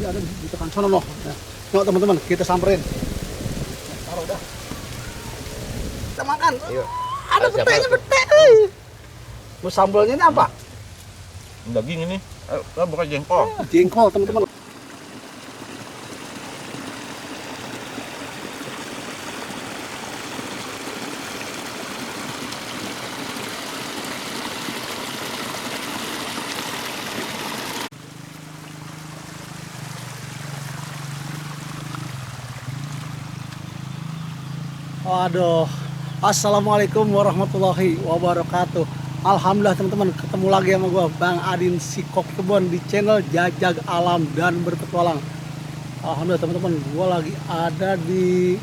Tadi ada di tekan sono noh. Nah, yuk teman-teman, kita samperin. Taruh dah. Kita makan. Ayo. Ada Siapa? petenya pete. Mau sambalnya ini apa? Daging ini. Bukan jengkol. Jengkol teman-teman. Waduh, assalamualaikum warahmatullahi wabarakatuh. Alhamdulillah teman-teman, ketemu lagi sama gua Bang Adin Sikok Kebon di channel Jajag Alam dan Berpetualang. Alhamdulillah teman-teman, gua lagi ada di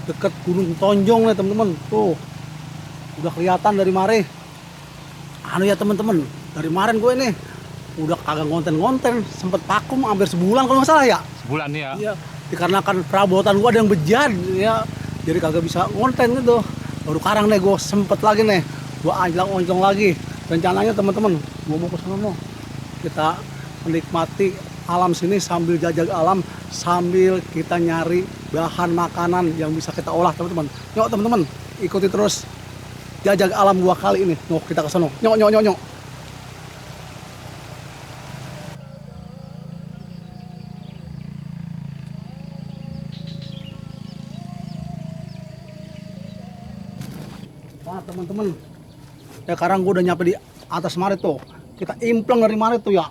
dekat Gunung Tonjong nih teman-teman. Tuh, udah kelihatan dari mare. Anu ya teman-teman, dari kemarin gue ini udah kagak ngonten-ngonten, sempet vakum hampir sebulan kalau nggak salah ya. Sebulan ya. Iya, dikarenakan perabotan gua ada yang bejat ya. Jadi kagak bisa ngonten gitu. Baru sekarang nih gue sempet lagi nih. Gue anjlang-onjong lagi. Rencananya teman-teman, gue mau ke sana mau. Kita menikmati alam sini sambil jajag alam, sambil kita nyari bahan makanan yang bisa kita olah teman-teman. Yuk teman-teman, ikuti terus jajag alam gua kali ini. Yuk kita ke sana. Nyok. Wah teman-teman, ya sekarang gue udah nyampe di atas mare tuh. Kita impleng dari mare tuh ya.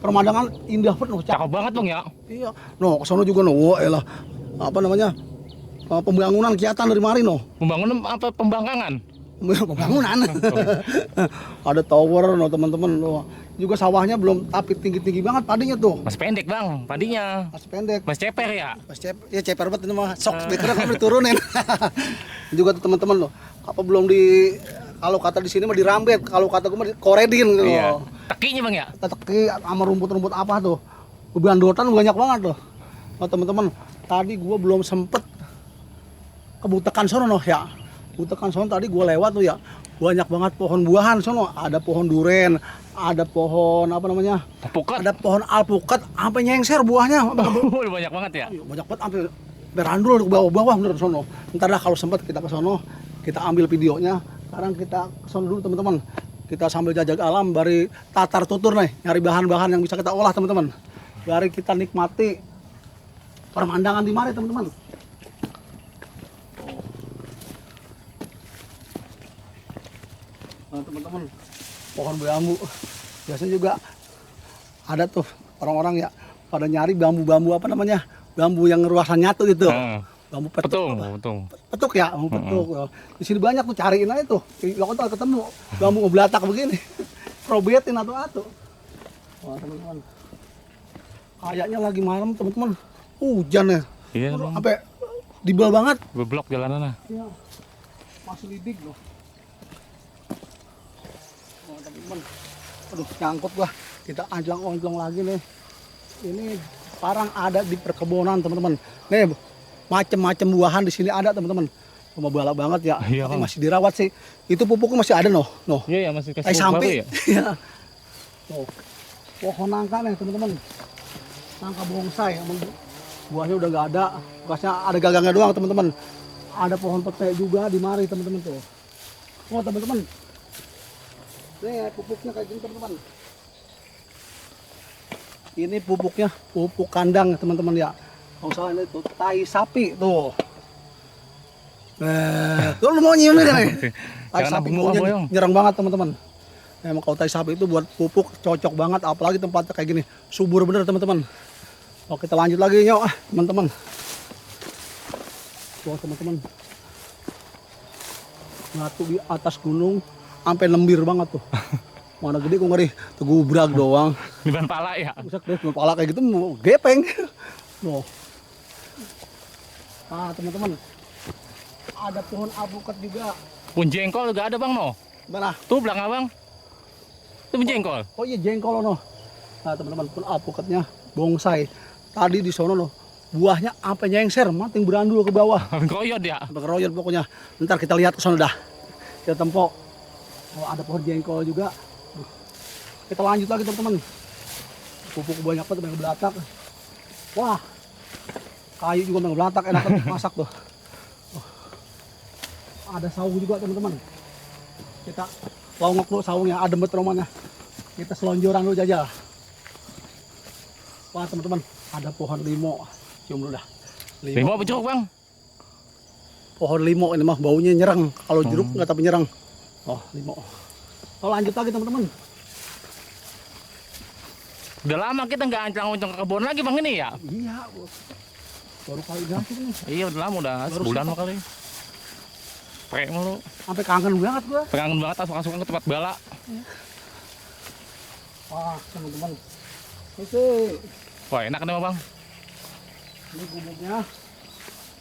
Pemandangan indah banget, Cakep banget Bang ya. Iya. No, ke sono juga no. Wah, elah. Apa namanya? Pembangunan kelihatan dari mare no. Pembangunan apa pembangkangan? Pembangunan. Ada tower no teman-teman no. Juga sawahnya belum tapi tinggi-tinggi banget padinya tuh. Masih pendek Bang, padinya. Masih pendek. Masih ceper ya. Ya ceper banget itu mah. Sok speakernya kami diturunin. Juga tuh teman-teman loh. Apa belum di kalau kata di sini mah dirambet, kalau kata gue mah koredin gitu. Iya. Tekinya Bang ya. Teki sama rumput-rumput apa tuh. Bebandotan banyak banget tuh. Oh, teman-teman, tadi gua belum sempet ke Butekan sono noh ya. Butekan sono tadi gua lewat tuh ya. Banyak banget pohon buahan sono. Ada pohon duren, ada pohon apa namanya? Alpukat. Ada pohon alpukat sampai nyengser buahnya. Udah banyak banget ya. Banyak banget sampai berandul ke bawah-bawah bener sono. Ntar dah kalau sempat kita ke sono, kita ambil videonya. Sekarang kita ke sono dulu teman-teman. Kita sambil jajag alam, bari tatar tutur nih, nyari bahan-bahan yang bisa kita olah teman-teman. Bari kita nikmati pemandangan di mare teman-teman. Nah, teman-teman, pohon bambu biasanya juga ada tuh orang-orang ya pada nyari bambu-bambu apa namanya, bambu yang ruasan nyatu gitu. Bambu petung. Petuk ya, bambu petuk. Di sini banyak tuh, cariin aja tuh. Lo kan ketemu bambu ngebelatak begini. Probetin atau. Wah, teman-teman. Kayaknya lagi malam, teman-teman. Hujan ya. Iya. Sampai dibel banget. Beblok jalanannya. Iya. Masih lidik loh. Wah, teman-teman. Aduh, nyangkut gua. Kita anjlang-onjlang lagi nih. Ini sekarang ada di perkebunan, teman-teman. Nih, macam-macam buahan di sini ada teman-teman. Cuma balak banget ya. Iya, tapi masih dirawat sih. Itu pupuknya masih ada noh. Iya masih kasih Sampai baru ya. Iya. Tuh. Pohon nangka nih teman-teman. Nangka bonsai. Buahnya udah nggak ada. Bekasnya ada gagangnya doang teman-teman. Ada pohon pete juga di mari teman-teman tuh. Oh teman-teman. Nih pupuknya kayak gini teman-teman. Ini pupuknya pupuk kandang teman-teman ya. Kalau salah ini tuh tai sapi tuh. Tuh lu mau nyium nih kan? Tai sapi nyerang banget teman-teman. Emang kalau tai sapi itu buat pupuk cocok banget, apalagi tempatnya kayak gini, subur bener teman-teman. Oke, kita lanjut lagi yuk, teman-teman. Tuh teman-teman. Batu di atas gunung sampai lembir banget tuh. Mana gede kok ngeri, tegubrak doang. Di ban pala ya. Buset deh, pala kayak gitu mau gepeng. Loh. Nah teman-teman, ada pohon alpukat juga. Pohon jengkol juga ada Bang no. Mana? Tuh belakang Bang. Itu pohon jengkol. Oh iya jengkol no. Nah teman-teman, pohon alpukatnya bonsai. Tadi di sono no, buahnya sampai nyengser, mating berandul ke bawah. Keroyot ya. Sampai keroyot pokoknya. Ntar kita lihat ke sono dah. Kita tempok. Oh ada pohon jengkol juga. Kita lanjut lagi teman-teman. Pupuk banyak banget, banyak belatak. Wah, kayu juga memang belatak, enak banget masak tuh. Oh. Ada saung juga teman-teman. Kita longok dulu saungnya, adem banget rumahnya. Kita selonjoran dulu jajal. Wah teman-teman, ada pohon limo. Cium dulu dah. Limo apa jeruk bang? Pohon limo ini mah baunya nyerang. Kalau jeruk nggak tapi nyerang. Oh limo. Oh lanjut lagi teman-teman. Udah lama kita nggak ancang-ancang ke kebun lagi bang ini ya? Iya, baru kali ganti nih. Iya udah lama, udah Baru sebulan stok. kali. Pakai mulu. Sampai kangen banget gua. Kangen banget asukan ke tempat bala. Wah teman-teman. Oke, Wah enak nih bang. ini bumbunya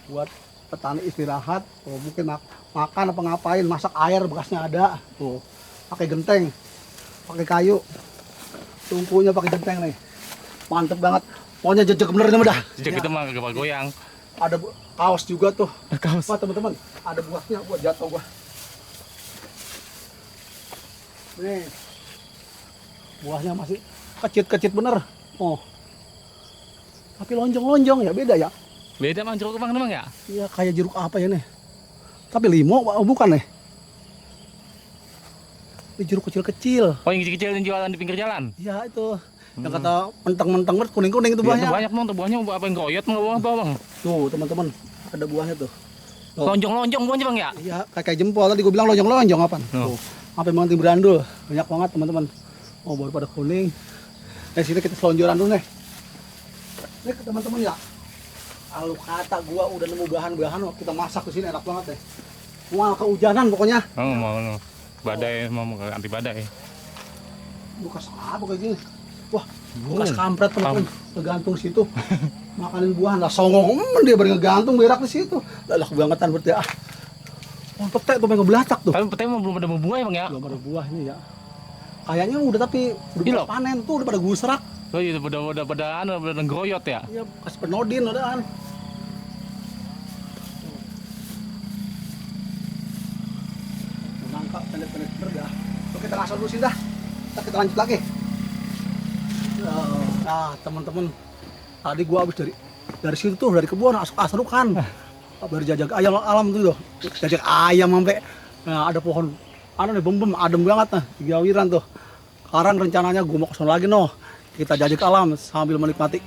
buat petani istirahat. Oh, mungkin makan apa ngapain, masak air bekasnya ada. Tuh, pakai genteng, pakai kayu. Tungkunya pakai genteng nih. Mantep banget. Pokoknya jejak bener ini dah. Sejak Ya, kita mah gak goyang. ada kaos juga tuh. Kaos. Wah teman-teman, ada buahnya buat jatuh gua. Nih, buahnya masih kecit-kecit bener. Oh, tapi lonjong-lonjong ya, beda ya. Beda bang jeruk bang emang ya? Iya kayak jeruk apa ya nih? Tapi limo bukan nih? Ini jeruk kecil-kecil. Oh yang kecil-kecil yang jualan di pinggir jalan? Iya itu. Yang kata menteng-menteng banget kuning-kuning itu Iya, buahnya. tuh banyak bang, tuh buahnya apa yang goyot nggak apa bang? Tuh teman-teman, ada buahnya tuh. Tuh. Lonjong-lonjong buahnya bang ya? Iya kayak jempol tadi gue bilang lonjong-lonjong apa? Oh. Tuh. Sampai menganti berandul. Banyak banget teman-teman. Oh baru pada kuning. Dari sini kita selonjoran dulu nih. Nih teman-teman ya. Kalau kata gua udah nemu bahan-bahan kita masak di sini enak banget deh. Wah kehujanan pokoknya. Oh mau badai, mau anti badai. Bukas apa kayak gini. Wah, bekas kampret teman-teman. Tergantung situ. Makanin buah lah songong. Dia baru ngegantung berak di situ. Lalak bangetan berarti ah. Wah, petek tuh pengen belatak tuh. Tapi petanya belum ada bunga ya bang ya? Belum ada buahnya ya. Kayaknya udah tapi udah Iya, bekas panen tuh udah pada gusrak. Oh iya udah goyot ya? Iya, bekas penodin udahan. Nangkap pelet-pelet berdah. Oke, kita langsung dulu sih dah. Kita lanjut lagi. Nah, teman-teman. Tadi gua habis dari situ tuh, dari kebun asrukan. Dari jajak ayam alam tuh. Jajak ayam sampai nah, ada pohon ada nih bem adem banget nah, gawiran tuh. Sekarang rencananya gua mau ke sana lagi noh. Kita jajak alam sambil menikmati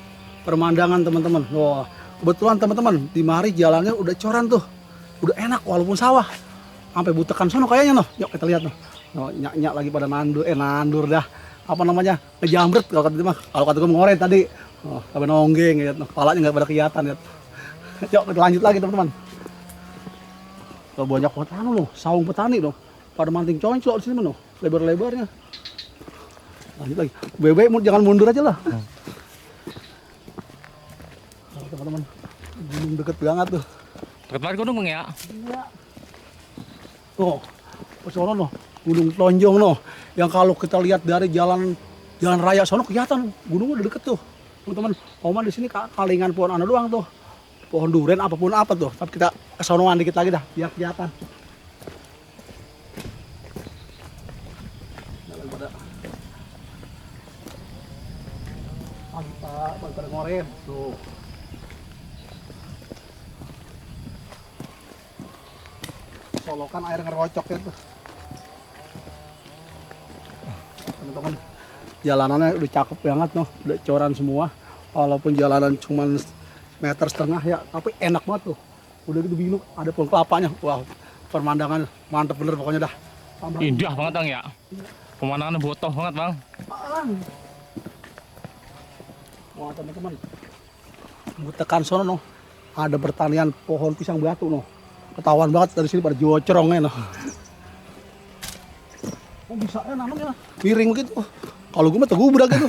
pemandangan teman-teman. Wah, kebetulan teman-teman di mari jalannya udah coran tuh. Udah enak walaupun sawah. Sampai butekan sono kayaknya noh. Yuk kita lihat noh. Oh, nyak-nyak lagi pada nandur dah. Apa namanya? Ngejambret kalau kata mah. Kalau kata gue ngoret tadi. Oh, sampai nonggeng ya. Kepalanya enggak pada kelihatan ya. Yuk kita lanjut lagi teman-teman. Tuh banyak petani loh, saung petani loh. Pada manting concok di sini loh. Lebar-lebarnya. Lanjut lagi. Bebek jangan mundur aja lah. Nah, teman-teman. Gunung deket banget tuh. Deket banget gunung bang ya? Iya. Tuh, sono noh, Gunung Tonjong noh. Yang kalau kita lihat dari jalan raya sono kelihatan gunungnya udah deket tuh. Teman-teman, Oman di sini kalingan pohon anu doang tuh. Pohon duren apapun apa tuh. Tapi kita kesonoan dikit lagi dah, biar kelihatan. Mantap, mantap ngorem tuh. Solokan air ngerocok itu. Teman-teman, jalanannya udah cakep banget noh, udah coran semua. Walaupun jalanan cuma meter setengah ya, tapi enak banget tuh. Udah gitu bingung, ada pohon kelapanya. Wow, pemandangan mantep bener pokoknya dah. Indah banget bang ya? Pemandangannya botoh banget bang. Wah teman-teman, butekan sono noh, ada pertanian pohon pisang batu noh. Ketahuan banget dari sini pada jocorongnya noh. Oh bisa ya namanya miring begitu. Kalau gue mah tegubrak gitu.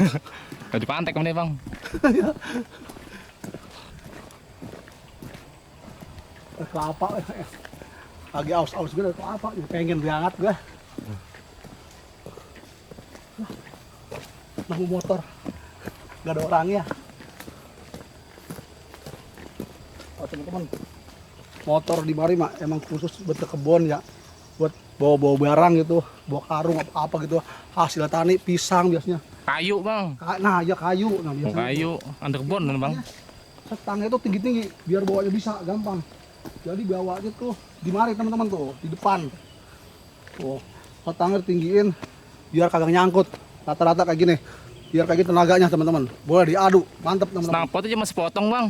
Gak dipantek sama dia bang. Kelapa lagi aus-aus gue dari kelapa, pengen banget gue. Nemu motor, gak ada orangnya. Oh teman-teman, motor di mari mak emang khusus buat ke kebun ya, buat bawa-bawa barang gitu, bawa karung apa gitu, hasil tani, pisang biasanya. Kayu bang. Nah ya kayu, nah biasanya. Kayu, under kebun kan bang. Setangnya itu tinggi-tinggi, biar bawanya bisa gampang. Jadi bawanya tuh di mari teman-teman tuh, di depan. Tuh, setangnya tinggiin, biar kagak nyangkut. Rata-rata kayak gini, biar kayak gitu tenaganya teman-teman. Boleh diadu, mantep teman-teman. Snapot itu cuma sepotong bang.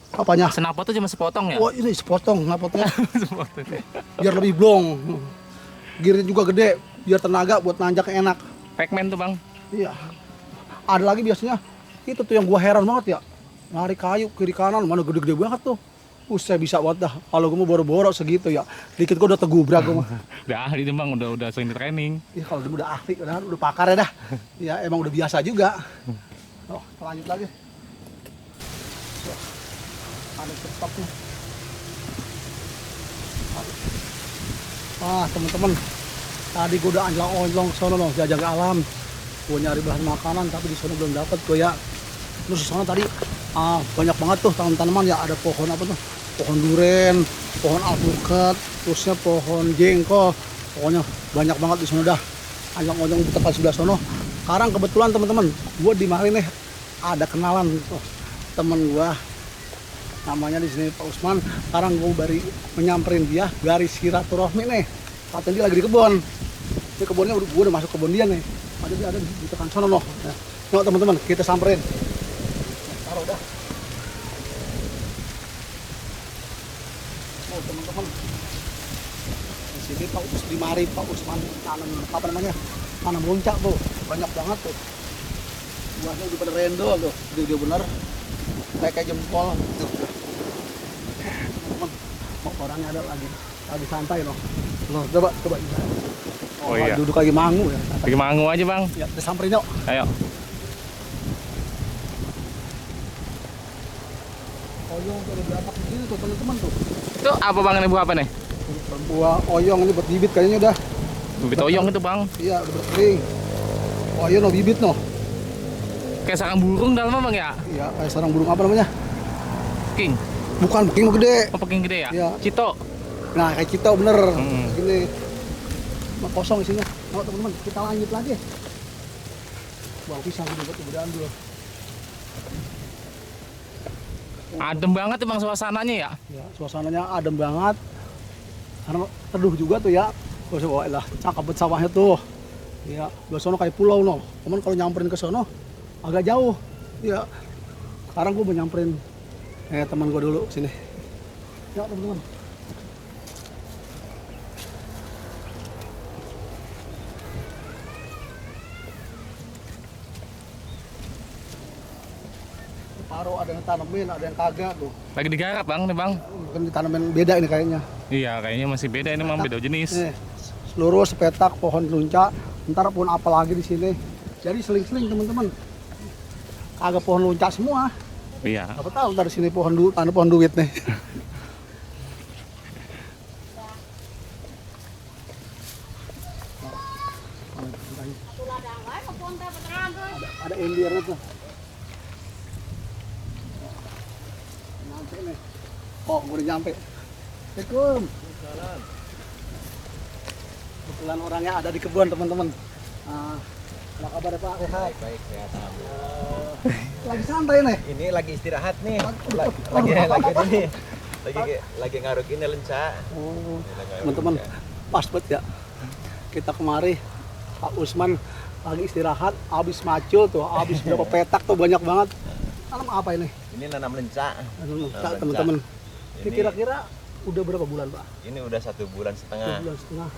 Apanya? Snapot itu cuma sepotong ya. Oh ini sepotong, ngapotnya. Sepotong. Biar lebih blong. Girnya juga gede, biar tenaga buat nanjak enak. Pac-Man tuh bang. Iya. Ada lagi biasanya, itu tuh yang gua heran banget ya. Narik kayu kiri kanan, mana gede-gede banget tuh. Saya bisa banget dah. Kalau gua mau boro-boro segitu ya, dikit gua udah tegubrak gua mah. Udah ahli tuh bang, udah sering training. Ya kalau dia udah ahli, udah pakar ya dah. Ya emang udah biasa juga. Oh, lanjut lagi. Ada stopnya. Wah teman-teman, tadi gua udah anjlang-onjlong sono loh, jajak alam. Gua nyari bahan makanan tapi di sana belum dapat gua ya. Terus di sana tadi banyak banget tuh tanaman-tanaman ya, ada pohon apa tuh? Pohon duren, pohon alpukat, terusnya pohon jengkol. Pokoknya banyak banget di sana dah. Anjlang-onjlong di tempat sebelah sono. Sekarang kebetulan teman-teman, gua di mari nih ada kenalan tuh temen gua. Namanya di sini Pak Usman. Sekarang gue baru menyamperin dia dari silaturahmi nih. Katanya dia lagi di kebun. Ini kebunnya gue udah masuk kebun dia nih. Ada dia ada di tekan sana loh. Nah, yuk teman-teman kita samperin. Taruh dah. Oh teman-teman. Di sini Pak Usman, di mari Pak Usman tanam apa namanya? Tanam loncak tuh. Banyak banget tuh. Buahnya udah pada rendo tuh. Dia bener. Kayak jempol. Mau orangnya ada lagi santai loh. Loh, coba. Oh iya. Duduk lagi mangu ya. Lagi mangu aja bang. Ya, kita samperin yuk. Ayo. Oyong tuh ada berapa begini tuh teman-teman tuh. Itu apa bang, ini buah apa nih? Buah oyong ini buat bibit kayaknya udah. Bibit oyong itu bang. Iya, udah berkering. Oyong no bibit no. Kayak sarang burung dalam bang ya? Iya, kayak sarang burung apa namanya? King. Bukan, king gede. Oh peking gede ya? Iya. Cito. Nah, kayak kita bener. Hmm. Gini. Nah, kosong isinya. Nah, teman-teman, kita lanjut lagi. Wah, pisang juga tuh udah ambil. Adem banget tuh bang suasananya ya? Ya, suasananya adem banget. Karena teduh juga tuh ya. Gak usah bawa lah, cakep banget sawahnya tuh. Ya, di sono kayak pulau no. Cuman kalau nyamperin ke sono agak jauh. Ya. Sekarang gue mau nyamperin teman gue dulu sini. Ya, teman-teman. Paruh ada yang tanemin, ada yang kagak tuh. Lagi digarap bang nih bang. Mungkin ditanamin beda ini kayaknya. Iya kayaknya masih beda ini bang, beda jenis. Nih, seluruh sepetak pohon lunca. Ntar pun apa lagi di sini. Jadi seling-seling teman-teman. Agak pohon lunca semua. Iya. Apa tahu dari sini ada pohon duit nih. Ada imbirnya tuh. Nyampe nih. Oh, udah nyampe. Assalamualaikum. Kebetulan orangnya ada di kebun teman-teman. Apa kabar Pak? Sehat? Baik, sehat. Lagi santai nih. Ini lagi istirahat nih. Aduh, Lagi aduh. ini. Lagi ngaruk ini lenca. Oh, teman-teman, pas banget ya. Kita kemari Pak Usman lagi istirahat, habis macul tuh, habis berapa petak tuh banyak banget. Tanam apa ini? Ini nanam lenca. Lenca, teman-teman. Ini kira-kira udah berapa bulan Pak? Ini udah 1 bulan setengah. 1 bulan setengah.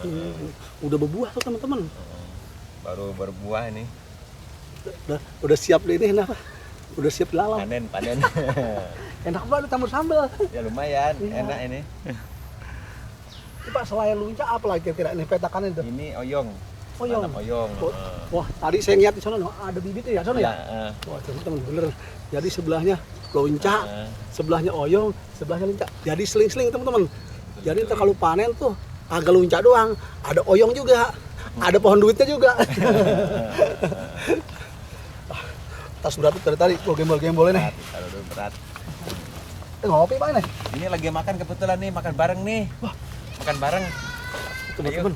Udah berbuah tuh teman-teman. Baru berbuah ini. Udah siap ini nah. Udah siap dilalam. Panen. Enak banget campur sambal. Ya lumayan, Iya. enak ini. Ini Pak selain lunca apa lagi kira-kira ini petakannya itu? Ini oyong. Oyong. Nanam oyong. Oh, wah, tadi saya lihat di sana no, ada bibitnya ya, sana ya? Ya, Wah, teman-teman bener. Jadi sebelahnya lonca, sebelahnya oyong, sebelahnya lonca. Jadi seling-seling teman-teman. Jadi ntar kalau panen tuh agak lonca doang, ada oyong juga, ada pohon duitnya juga. Tas berat dari tadi, gua gembol-gembol ini. Kalau udah berat. Ngopi Pak ini. Ini lagi makan kebetulan nih, makan bareng nih. Wah. Makan bareng. Teman-teman,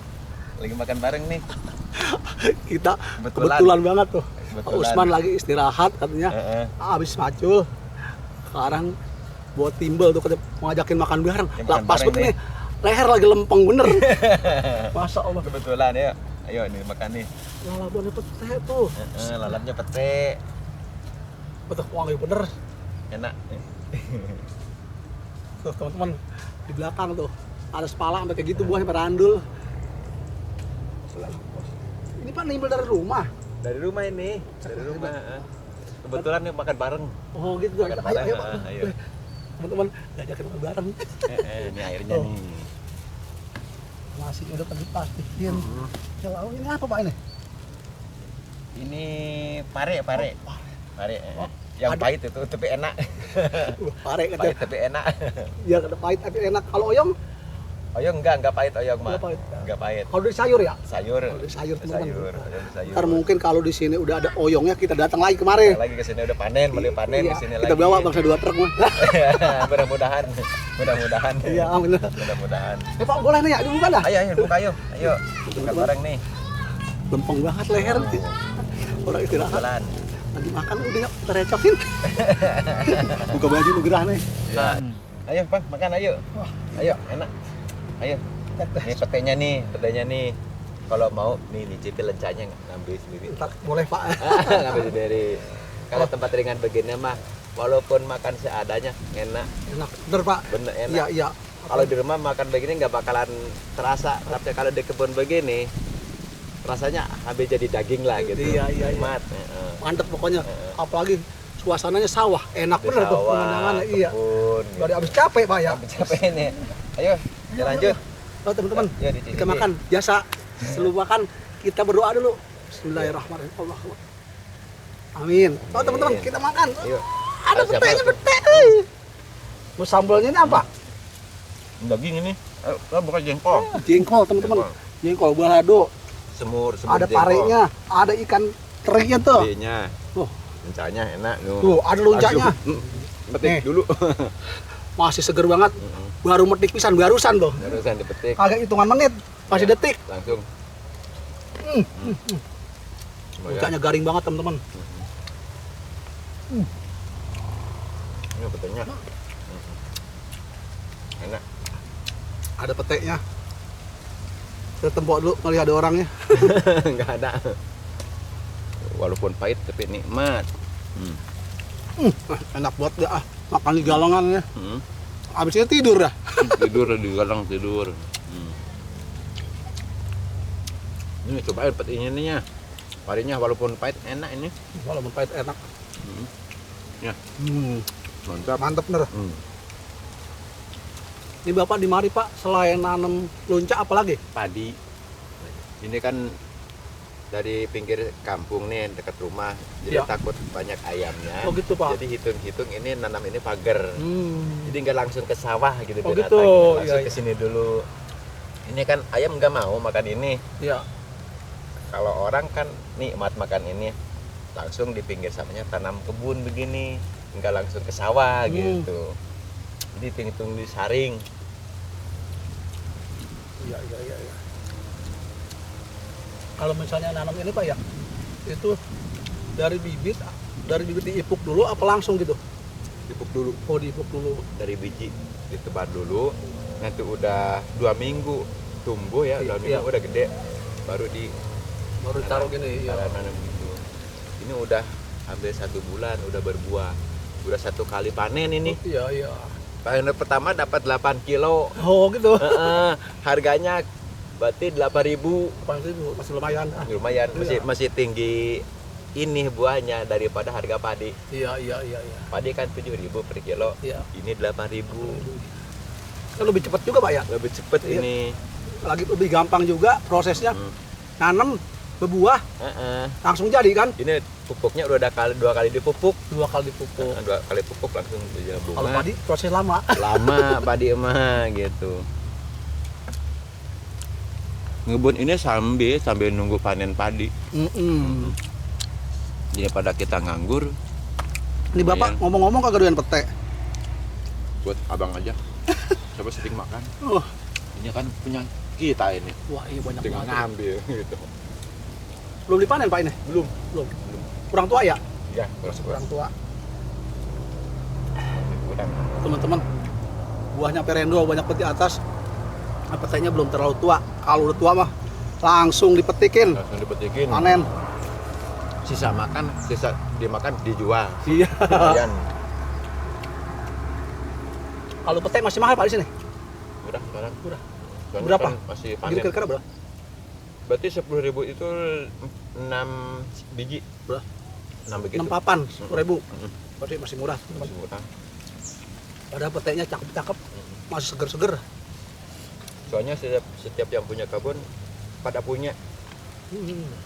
Lagi makan bareng nih. kita Kebetulan. kebetulan banget tuh. Pak Kebetulan. Usman lagi istirahat katanya. Heeh. Habis macul. Sekarang buat timbel tuh katanya mau ngajakin makan bareng. Ya, Lah makan pas bareng banget nih. nih. Leher lagi lempeng bener. Masya Allah. Kebetulan ya. Ayo nih makan nih. Lalabannya pete tuh. Lalapnya pete. Betul wangi bener. Enak. Tuh teman-teman di belakang tuh ada sepala sampai kayak gitu buahnya berandul. Ini Pak nimbel dari rumah. Dari rumah ini. Dari rumah. Kebetulan nih makan bareng. Oh gitu tuh. Makan Ayo, bareng, ayo, Pak. ayo. Teman-teman ngajakin makan bareng. Ini airnya Oh. nih. Nasinya udah tadi pastiin. Ya lalu ini apa Pak ini? Ini pare. Pare. Oh, Yang ada. pahit itu tapi enak. Pare Pahit katanya. tapi enak. Ya ada pahit tapi enak. Kalau oyong, Oyong enggak pahit oyong mah. Enggak pahit. Enggak pahit. kalau dari sayur ya? Sayur. Kalau dari sayur teman-teman. Sayur. Ntar mungkin kalau di sini udah ada oyongnya kita datang lagi kemarin. Lagi ke sini udah panen, mulai panen Iya, di sini kita lagi. bawa bangsa 2 truk mah. Mudah-mudahan. Mudah-mudahan. Iya, amin. Mudah-mudahan. Pak boleh nih ya dibuka dah. Ayo buka ayo. Ayo. Makan bareng nih. Lempeng banget leher nih. Orang istirahat Jalan. lagi makan udah yuk kita recokin. Buka baju lu gerah nih. Ya. Ayo, Bang, makan ayo. Ayo, enak. Ayo. Ini petenya nih. Kalau mau nih dicicil lencanya ngambil sendiri. Ntar boleh Pak. Ngambil sendiri. Kalau tempat ringan begini mah walaupun makan seadanya enak, Enak, bener Pak. bener enak. Iya, iya. Kalau di rumah makan begini nggak bakalan terasa, tapi kalau di kebun begini rasanya hampir jadi daging lah gitu. Iya, iya, iya. Nikmat. Mantep pokoknya. Apalagi suasananya sawah, enak bener tuh pemandangannya. Iya. Kebun. Gak habis capek Pak ya. Habis capek nih. Ayo, kita lanjut. Oh teman-teman, Yuk, dicicipin. kita makan biasa. Sebelum makan kita berdoa dulu. Bismillahirrahmanirrahim. Allah. Amin. Oh teman-teman, kita makan. Ayo. Ada Siapa? petenya pete. Mau sambalnya ini apa? Daging ini. Bukan jengkol. Jengkol teman-teman. Jengkol balado. Semur Ada jengkol. parenya, ada ikan terinya tuh. Terinya. Tuh, Lencanya enak. tuh ada loncanya. Petik Nih. dulu. Masih seger banget. Baru metik pisan barusan tuh. Barusan dipetik. Kagak hitungan menit, masih Ya, detik. Langsung. Loncanya garing banget teman-teman. Ini petenya. Enak. Ada petenya. Kita tempok dulu kali ada orangnya. Enggak ada. Walaupun pahit tapi nikmat. Enak buat dah makan di galangannya. Hmm. Habis itu tidur dah. Tidur di galang tidur. Ini cobain petinya nih ya. Parinya walaupun pahit enak ini. Walaupun pahit enak. Ya. Mantap. Mantep bener. Hmm. Ini Bapak di mari Pak, selain nanam lonca apa lagi? Padi. Ini kan dari pinggir kampung nih dekat rumah. Jadi Ya. takut banyak ayamnya. Oh gitu Pak. Jadi hitung-hitung ini nanam ini pagar. Jadi nggak langsung ke sawah gitu Oh, binatang. gitu. Langsung Iya, ke iya. sini dulu. Ini kan ayam nggak mau makan ini. Iya. Kalau orang kan nikmat makan ini, langsung di pinggir sawahnya tanam kebun begini, nggak langsung ke sawah gitu. Jadi hitung-hitung disaring. Iya, iya, iya, iya. Kalau misalnya nanam ini Pak ya, itu dari bibit diipuk dulu apa langsung gitu? Dipuk dulu Oh diipuk dulu. dari biji, ditebar dulu. Nanti udah 2 minggu tumbuh ya, 2 minggu Iya. udah gede, baru Baru ditaruh gini. Iya. nanam gitu. Ini udah hampir 1 bulan, udah berbuah. Udah 1 kali panen ini. Iya, iya. Panen pertama dapat 8 kilo. Oh gitu. Harganya berarti 8.000. Masih lumayan. Lumayan, Iya. masih tinggi ini buahnya daripada harga padi. Iya, iya, iya, iya. Padi kan 7.000 per kilo. Iya. Ini 8.000. Kan lebih cepat juga Pak ya. Lebih cepet Iya. ini. Lagi lebih gampang juga prosesnya. Nanam berbuah langsung jadi kan? Ini pupuknya udah 2 kali dipupuk. 2 kali dipupuk. 2 kali pupuk langsung jadi bunga. Kalau padi proses lama. Lama padi emah gitu. Ngebun ini sambil nunggu panen padi. Daripada kita nganggur, Ini Bapak Lumayan. ngomong-ngomong kagak doyan pete. buat abang aja. Coba sering makan. Oh, Ini kan punya kita ini. Wah, iya banyak Tinggal banget. ngambil gitu. Belum dipanen Pak ini? Belum. Belum. Kurang tua ya? Ya, Kurang tua. kurang. Teman-teman, buahnya perendo banyak peti atas. Nah, petainya belum terlalu tua. Kalau udah tua mah langsung dipetikin, Langsung dipetikin. panen. Sisa makan, sisa dimakan dijual. Iya. Lumayan. Kalau petai masih mahal Pak di sini. Murah sekarang. Murah. Soalnya Berapa? kan masih Jadi panen. kira-kira berapa? Berarti 10.000 itu 6 biji. Berapa? 6 begitu. 6 papan, 10.000. Mm-mm. Berarti masih murah. teman-teman. Masih murah. Padahal petainya cakep-cakep, masih seger-seger. Soalnya setiap yang punya kebun pada punya.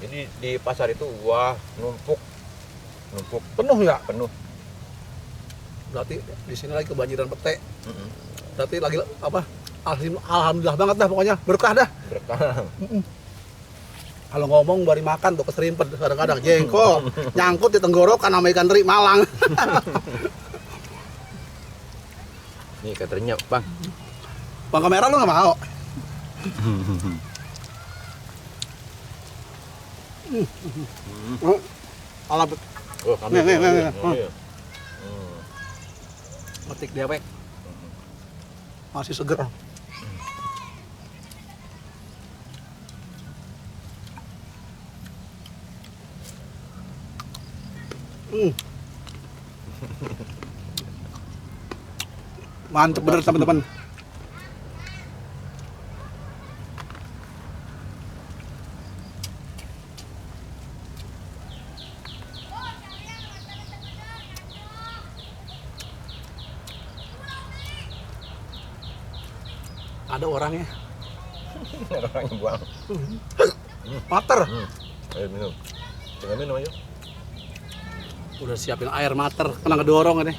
Jadi di pasar itu wah numpuk Penuh ya? penuh. Berarti di sini lagi kebanjiran petai. Mm-mm. Berarti lagi apa? Alhamdulillah banget dah pokoknya, berkah dah. Berkah. Kalau ngomong bari makan tuh keserimpet kadang-kadang jengkol nyangkut di tenggorokan sama ikan teri Malang. Nih katernya bang. Bang kamera lu nggak mau? Alah Oh kami. Nih, nih, nih, nih. Oh, iya. metik dewek. Masih seger. Mantep bener teman-teman. Ada orangnya. Orangnya buang. Mater. Ayo minum. Tinggal minum aja. Udah siapin air mater, kena ngedorong ini.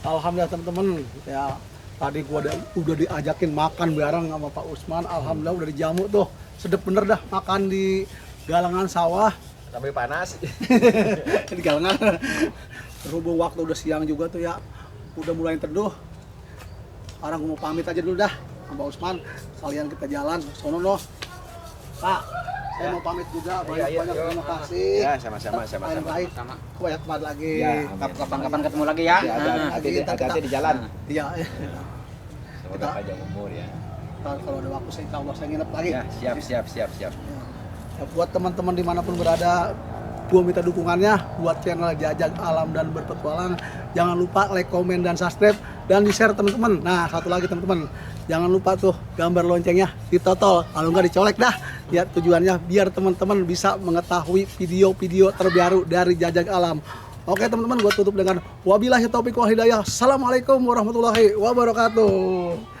Alhamdulillah teman-teman, ya tadi gua udah diajakin makan bareng sama Pak Usman. Alhamdulillah udah dijamu tuh, sedep bener dah makan di galangan sawah. Sampai panas. Di galangan. Berhubung waktu udah siang juga tuh ya, udah mulai teduh. Sekarang gua mau pamit aja dulu dah sama Pak Usman. Kalian kita jalan, sono noh. Pak, saya mau pamit juga. Banyak-banyak terima kasih. Ya sama-sama Yang baik. Banyak banget lagi. Kapan-kapan ketemu lagi ya. Hati-hati di jalan. Iya. Semoga panjang umur ya. Kalau ada waktu saya insya Allah saya nginep lagi. Ya siap. Ya, buat teman-teman dimanapun berada, gua minta dukungannya buat channel Jajag Alam dan Berpetualang. Jangan lupa like, komen, dan subscribe dan di share teman-teman. Nah satu lagi teman-teman, jangan lupa tuh gambar loncengnya ditotol, kalau nggak dicolek dah. Ya tujuannya biar teman-teman bisa mengetahui video-video terbaru dari Jajag Alam. Oke teman-teman, gua tutup dengan wabillahi taufiq wal hidayah. Assalamualaikum warahmatullahi wabarakatuh.